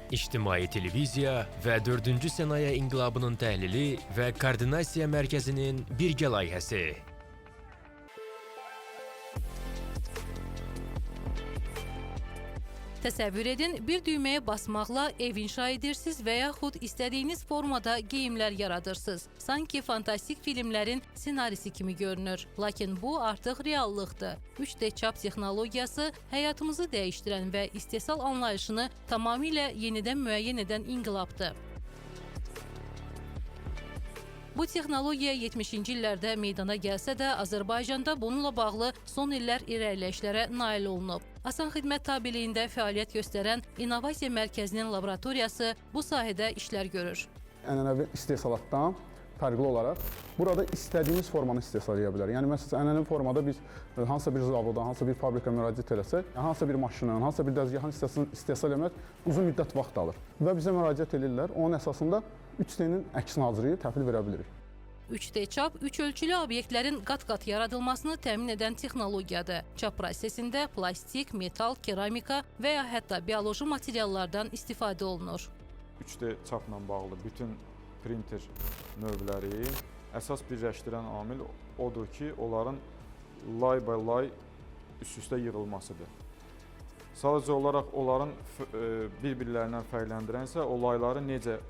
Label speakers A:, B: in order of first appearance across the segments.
A: İctimai televiziya və 4-cü sənaye inqilabının təhlili və koordinasiya mərkəzinin birgə layihəsi.
B: Təsəvvür edin, bir düyməyə basmaqla ev inşa edirsiniz və yaxud istədiyiniz formada geyimlər yaradırsınız. Sanki fantastik filmlərin ssenarisi kimi görünür. Lakin bu artıq reallıqdır. 3D çap texnologiyası həyatımızı dəyişdirən və istehsal anlayışını tamamilə yenidən müəyyən edən inqilabdır. Bu texnologiya 70-ci illərdə meydana gəlsə də, Azərbaycanda bununla bağlı son illər irəliləyişlərə nail olunub. Asan Xidmət tabeliyində fəaliyyət göstərən İnnovasiya Mərkəzinin laboratoriyası bu sahədə işlər görür.
C: Ənənəvi istehsalatdan fərqli olaraq burada istədiyimiz formanı istehsal edə bilərik. Yəni məsələn, ənənəvi formada biz hansısa bir zavoda, hansısa bir fabrika müraciət eləsək, hansısa bir maşının, hansısa bir dəzgahın hissəsini istehsal etmək uzun müddət vaxt alır. Və bizə müraciət edirlər. Onun əsasında 3D-nin əksini hazırlayıb təhvil verə bilirik.
B: 3D çap üç ölçülü obyektlərin qat-qat yaradılmasını təmin edən texnologiyadır. Çap prosesində plastik, metal, keramika və ya hətta bioloji materiallardan istifadə olunur.
D: 3D çapla bağlı bütün printer növləri əsas birləşdirən amil odur ki, onların lay by lay üst-üstə yığılmasıdır. Sadəcə olaraq onların bir-birlərindən fərqləndirən isə o layları necə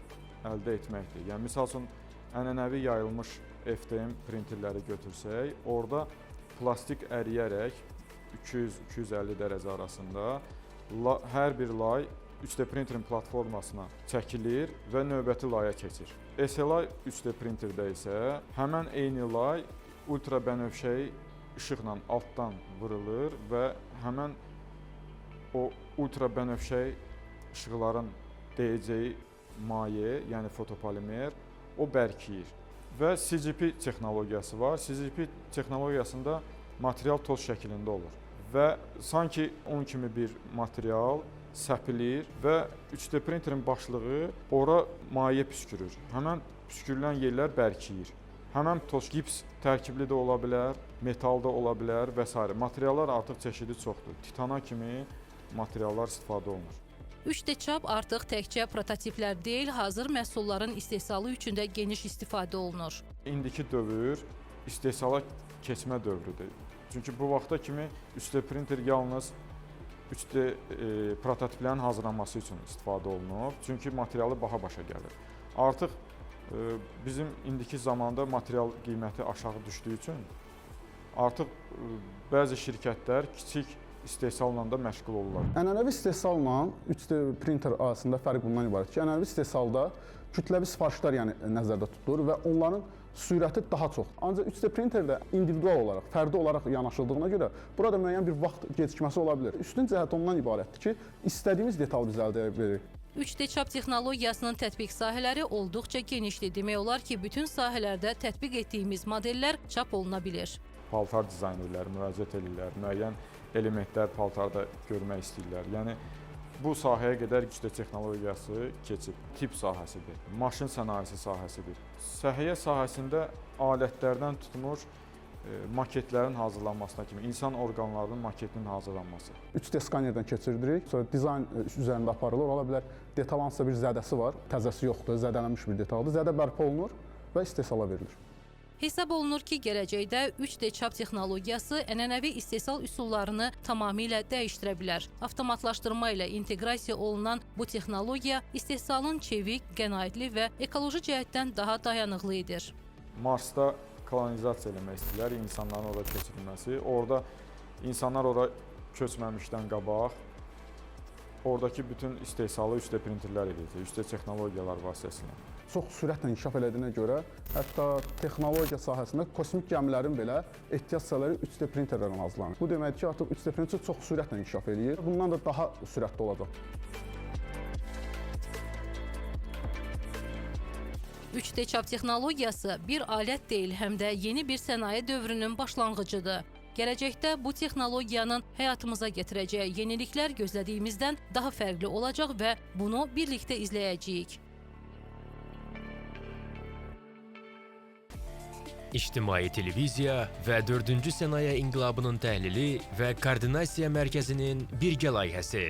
D: əldə etməkdir. Yəni misal üçün ənənəvi yayılmış FDM printerləri götürsək, orada plastik əriyərək 200-250 dərəcə arasında hər bir lay 3D printerin platformasına çəkilir və növbəti laya keçir. SLA 3D printerdə isə həmən eyni lay ultra bənövşəyi işıqla altdan vurulur və həmən o ultra bənövşəyi işıqların dəyəcəyi maye, yəni fotopolimer, o bərkiyir. Və CGP texnologiyası var. CGP texnologiyasında material toz şəklində olur və sanki un kimi bir material səpilir və 3D printerin başlığı ora maye püskürür. Həmən püskürülən yerlər bərkiyir. Həmən toz gips tərkibli də ola bilər, metal da ola bilər və s. Materiallar artıq çeşidi çoxdur. Titana kimi materiallar istifadə olunur.
B: 3D çap artıq təkcə prototiplər deyil, hazır məhsulların istehsalı üçün də geniş istifadə olunur.
D: İndiki dövr istehsala keçmə dövrüdür. Çünki bu vaxta kimi 3D printer yalnız 3D prototiplərin hazırlanması üçün istifadə olunur. Çünki materialı baha başa gəlir. Artıq bizim indiki zamanda material qiyməti aşağı düşdüyü üçün artıq bəzi şirkətlər kiçik istehsalla da məşğul olurlar.
C: Ənənəvi istehsalla 3D printer arasında fərq bundan ibarət ki, ənənəvi istehsalda kütləvi sifarişlər, yəni nəzərdə tutulur və onların sürəti daha çox. Ancaq 3D printerdə individual olaraq, fərdi olaraq yanaşıldığına görə burada müəyyən bir vaxt gecikməsi ola bilər. Üstün cəhət ondan ibarətdir ki, istədiyimiz detalı biz əldə edə bilirik.
B: 3D çap texnologiyasının tətbiq sahələri olduqca genişdir. Demək olar ki, bütün sahələrdə tətbiq etdiyimiz modellər çap oluna bilir.
D: Paltar dizaynerləri müraciət edirlər, müəyyən elementlər paltarda görmək istəyirlər. Yəni bu sahəyə qədər 3D texnologiyası keçib. Tibb sahəsidir, maşın sənayesi sahəsidir. Səhiyyə sahəsində alətlərdən tutmuş maketlərin hazırlanmasına kimi, insan orqanlarının maketinin hazırlanması.
C: 3D skanerdən keçirdirik. Sonra dizayn üzərində aparılır. Ola bilər detal hansısa bir zədəsi var, təzəsi yoxdur, zədələnmiş bir detaldır. Zədə bərpa olunur və istehsala verilir.
B: Hesab olunur ki, gələcəkdə 3D çap texnologiyası ənənəvi istehsal üsullarını tamamilə dəyişdirə bilər. Avtomatlaşdırma ilə inteqrasiya olunan bu texnologiya istehsalın çevik, qənaətli və ekoloji cəhətdən daha dayanıqlı edir.
D: Marsda kolonizasiya eləmək istəyirlər, insanların ora köçürülməsi. Orada insanlar ora köçməmişdən qabaq oradakı bütün istehsalı 3D printerlər edəcək, 3D texnologiyalar vasitəsilə.
C: Çox sürətlə inkişaf elədiyinə görə, hətta texnologiya sahəsində kosmik gəmilərin belə ehtiyac hissələri 3D printerlərlə hazırlanır. Bu deməkdir ki, artıq 3D printer çox sürətlə inkişaf eləyir. Bundan da daha sürətli olacaq.
B: 3D çap texnologiyası bir alət deyil, həm də yeni bir sənaye dövrünün başlanğıcıdır. Gələcəkdə bu texnologiyanın həyatımıza gətirəcəyi yeniliklər gözlədiyimizdən daha fərqli olacaq və bunu birlikdə izləyəcəyik.
A: İctimai televiziya və 4-cü sənaye inqilabının təhlili və koordinasiya mərkəzinin birgə layihəsi.